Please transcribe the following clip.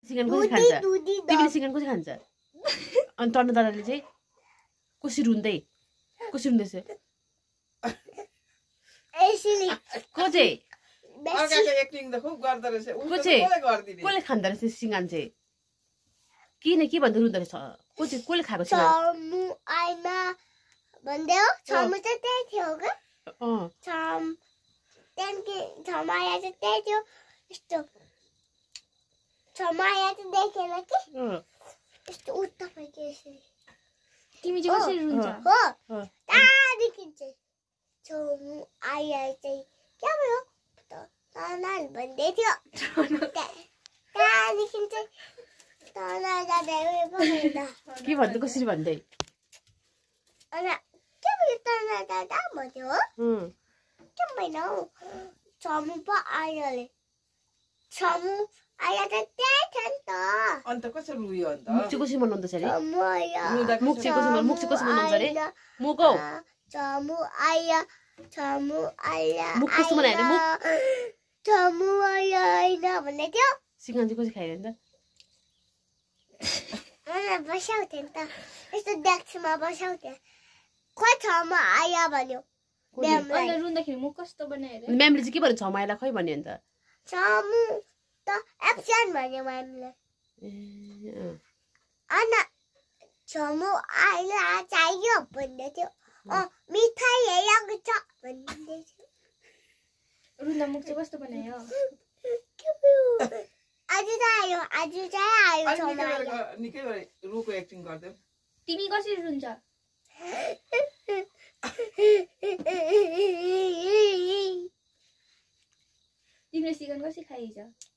सिँगान कसरी खान्छ तिमीले सिँगान कसरी खान्छ अनि तर्नु दादाले चाहिँ कसरी रुन्दै कसरी रुन्दैछ को चाहिँ कसले खाँदो रहेछ सिँगान चाहिँ किन के भन्दै रुँदो रहेछ कसले खाएको छ तिमी चाहिँ कसरी रुन्छ के भन्दै कसरी भन्दै अन्त कसरी रुयो अन्त मुख चाहिँ कसरी बनाउँदैछ अरे मुख चाहिँ कसरी बनाउँछ अरे मुख हौ मुख कस्तो बनायो अरे मुख सिँगान चाहिँ कसरी खायो नि बसाउँथ्यो नि त यस्तो डेस्कमा बसाउँथ्यो खोइ छमा आया भन्यो अनि रुँदाखेरि मुख कस्तो बनायो अरे म्यामले चाहिँ के भन्यो छ माइला खै भन्यो नि त छमु त एक्सन भन्यो म्यामले अनि छमु आइला चाहियो भन्दै थियो मिठाई ल्याएको छ भन्दै थियो रुँदा मुख चाहिँ कस्तो बनायो आज चाहिँ आयो निकै रुको एक्टिङ गर्दै तिमी कसरी रुन्छ तिमीले सिँगान कसरी खाइन्छ